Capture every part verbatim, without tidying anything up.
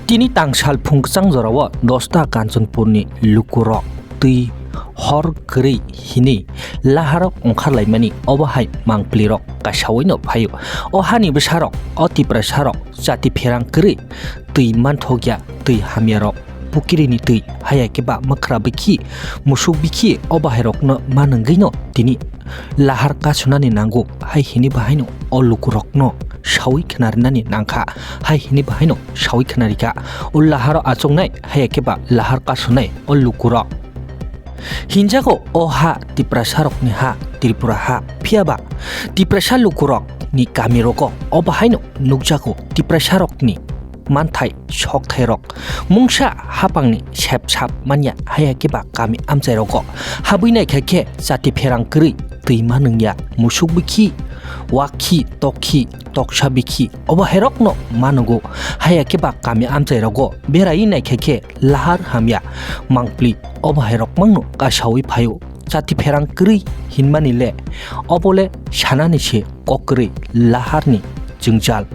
Tini tangsal phung kwchang jorao dosta Kanchanpurni lukurok twi hor kwrwi hinwi laharok ongkharlaimani obo hai mangpilirok kasaoino phaio. O hani bwsarok, o Tiprasarok chati pherang kwrwi twi manthokya, twi hamyarok, pukirini twi, haya khe ba mwkhra bikhi, musuk bikhi, o bahairokno manwngwino tini lahar kasunani nango hai hini bahaino o lukurokno sawi khnarinani nangkha, hai hini bahaino sawi khnarikha. O laharo achuknai haya khe ba lahar kasunai o lukurok. Hinjago o ha Tiprasarokni ha, Tripura ha, phiyaba Tiprasa lukurokni kamirogo o bahaino nukjago Tiprasarokni manthai sokthairok mungsa hapangni sep sap manya haya khe ba kami amchairogo habwi naikha khe chati pherang kwrwi twi manwngya musuk bikhi, wakhi, tokhi, toksa bikhi obo herokno manugo haya khe ba kami amchairogo beraiwi naikha khe lahar hamya mangpli obo herok mangno kasawi phaio. Chati pherang kwrwi hinmani le obo le sanani se kok kwrwi laharni jwngjal.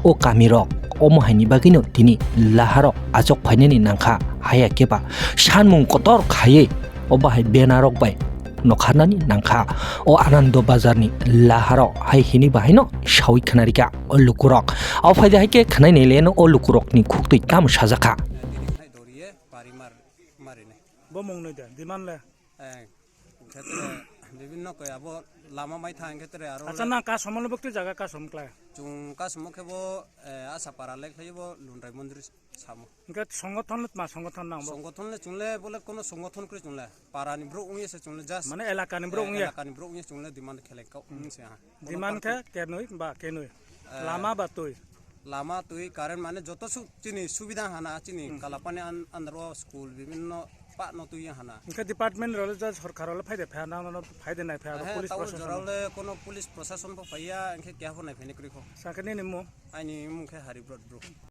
O kamirok omo haini bagwino tini laharok achok phainani nangkha, haya khe ba sanmung kotor khaiwi o bahai benarok bai nokharnani nangkha. O Anando Bazarni laharok hai hini bahaino sawi khnarikha o lukurok. O phaida hai khe khnainai leno o lukurokni khuktwi tamo sajakha. Bo mung nui de, demand le? Eh, khetre bibinno koi abo lama mai thang khetre aro Acha le nang kasomo le bwktwi jaga kasom klai? Chung kasomo khe bo, eh, Asapara le khlai bo Lundrai Mondir samo. Hingke songothon le tma songothon nang bo? Songothon le chung le bole kono songothon kri chung le. Para ni bro ungye se chung le just. Mane elaka ni bro Eh, ungye? Elaka ni bro ungye chung le demand khelai kau ung se ha. Kono Demand khe party kenui ba kenui? Eh, Lama ba twi? Lama twi current mane joto su-, chini subida hana chini Hmm. Kalapani an-, andro school bibinno pa no twi hana. Hingke department role ja sorkar role phaide pha nang no phaide nai pha He, police tao proshashan. Jorao le kono police proshashan pho phaiya, hingke keha pho nai phaini kwrwi kho. Sakhe nini mo? Aini mung khe Haribrot bro.